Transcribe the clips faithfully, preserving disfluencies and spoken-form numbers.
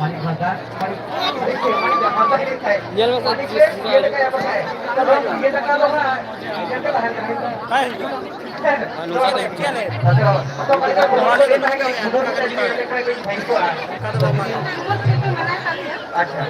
ᱢᱟᱹᱱᱤᱠ ᱦᱟᱸᱥᱫᱟ, ᱢᱟᱹᱱᱤᱠ, ᱢᱟᱹᱱᱤᱠ ᱪᱮᱫ? ᱢᱟᱹᱱᱤᱠ ᱦᱟᱸᱥᱫᱟ ᱜᱮ ᱞᱟᱹᱭ ᱠᱷᱟᱡ᱾ ᱧᱮᱞ ᱢᱮᱥᱮ, ᱢᱟᱹᱱᱤᱠ ᱪᱮᱫ ᱪᱮᱫ ᱤᱭᱟᱹ ᱞᱮᱠᱟᱭᱟ ᱵᱟᱠᱷᱟᱡ᱾ ᱛᱚᱵᱮ ᱤᱭᱟᱹ ᱞᱮᱠᱟ ᱫᱚ ᱦᱟᱸᱜ, ᱤᱭᱟᱹ ᱞᱮᱠᱟ ᱛᱟᱦᱮᱱ ᱠᱟᱱᱟ᱾ ᱦᱮᱸ, ᱱᱚᱝᱠᱟ ᱫᱚ ᱪᱮᱫ ᱞᱮ? ᱟᱫᱚ, ᱟᱫᱚ ᱢᱟᱹᱱᱤᱠ ᱦᱟᱸᱥᱫᱟ ᱱᱚᱣᱟ ᱫᱚ ᱵᱷᱟᱜᱮ ᱠᱚᱜᱼᱟ᱾ ᱟᱪᱪᱷᱟ᱾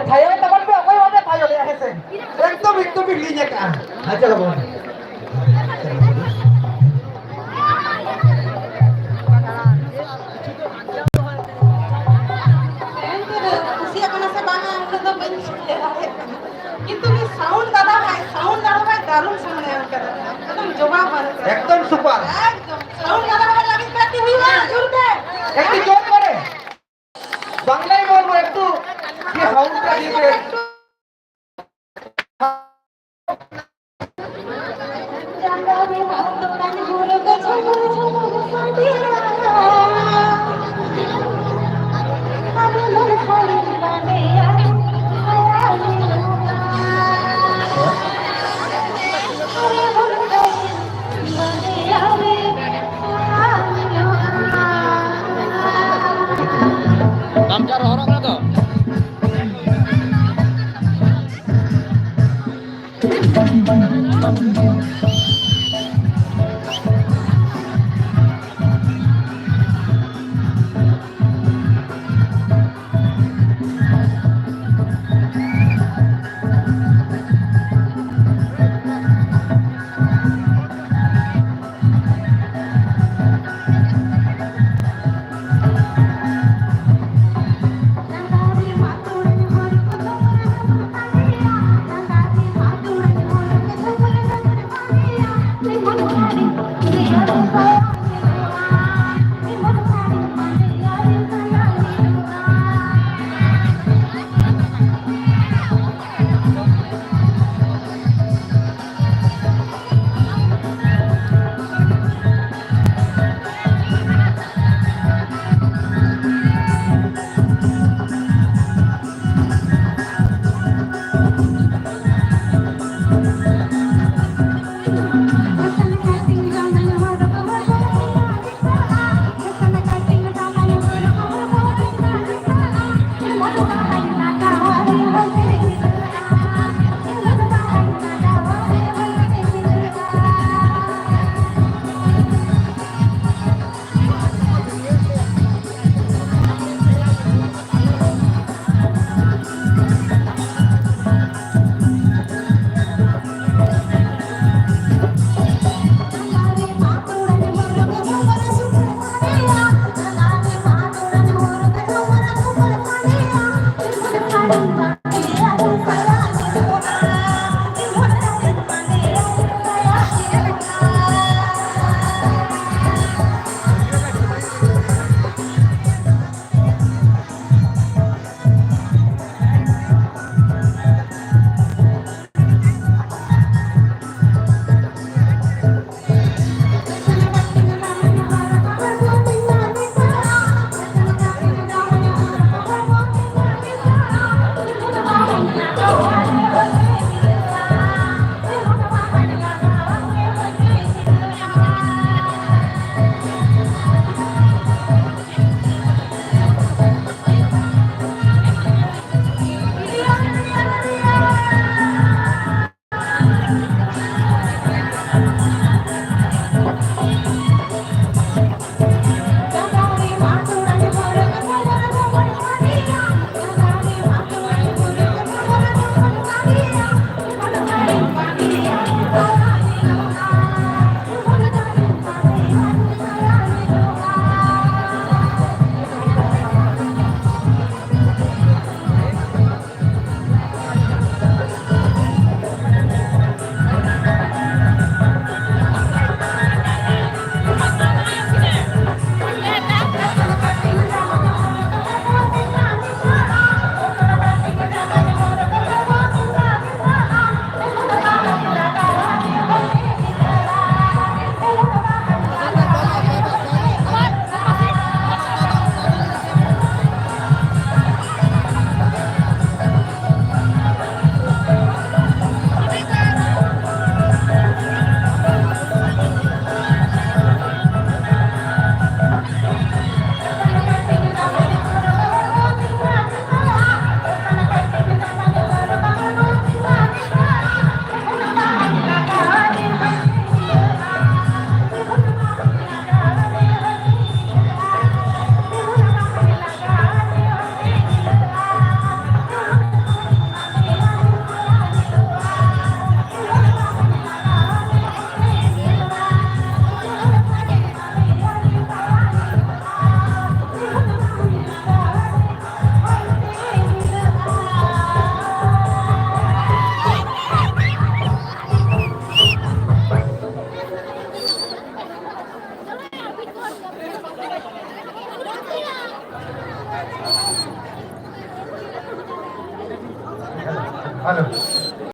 ᱛᱷᱟᱭᱚ ᱛᱟᱵᱚᱱ ᱯᱮ, ᱚᱠᱚᱭ ᱵᱟᱯᱮ ᱛᱷᱟᱭᱚ ᱞᱮᱜᱼᱟ, ᱦᱮᱸ ᱥᱮ? ᱮᱠᱫᱚᱢ, ᱮᱠᱫᱚᱢ ᱵᱤᱱ ᱞᱤᱧ ᱟᱠᱟᱜᱼᱟ᱾ ᱟᱪᱪᱷᱟ, ᱵᱟᱵᱩ᱾ ᱥᱮᱨᱮᱧ ᱯᱮ ᱠᱩᱥᱤᱭᱟᱜ ᱠᱟᱱᱟ ᱥᱮ ᱵᱟᱝᱟ, ᱚᱱᱟ ᱫᱚ ᱵᱟᱹᱧ ᱵᱩᱡᱷᱟᱹᱣ ᱫᱟᱲᱮᱭᱟᱜ ᱠᱟᱱᱟ᱾ ᱠᱤᱱᱛᱩ ᱩᱱᱤ sound ᱫᱟᱫᱟ ᱵᱷᱟᱭ, sound ᱫᱟᱫᱟ ᱵᱷᱟᱭ ᱫᱟᱨᱩᱱ sound ᱮ ᱮᱢ ᱠᱟᱫᱟ᱾ ᱮᱠᱫᱚᱢ ᱡᱚᱵᱟᱵ ᱵᱟᱹᱱᱩᱜ ᱛᱟᱭᱟ᱾ ᱮᱠᱫᱚᱢ super᱾ ᱮᱠᱫᱚᱢ sound ᱫᱟᱫᱟ ᱵᱷᱟᱭ ᱞᱟᱹᱜᱤᱫ ᱯᱨᱟᱨᱛᱷᱤ ᱦᱩᱭᱩᱜᱼᱟ, ᱡᱳᱨ ᱛᱮ᱾ একটু জোর করে। বাংলায় বলবো একটু। যে sound টা দিবে। ᱜᱟᱢᱪᱷᱟ ᱨᱚᱦᱚᱲᱚᱜ ᱠᱟᱱᱟ ᱛᱚ? Hello.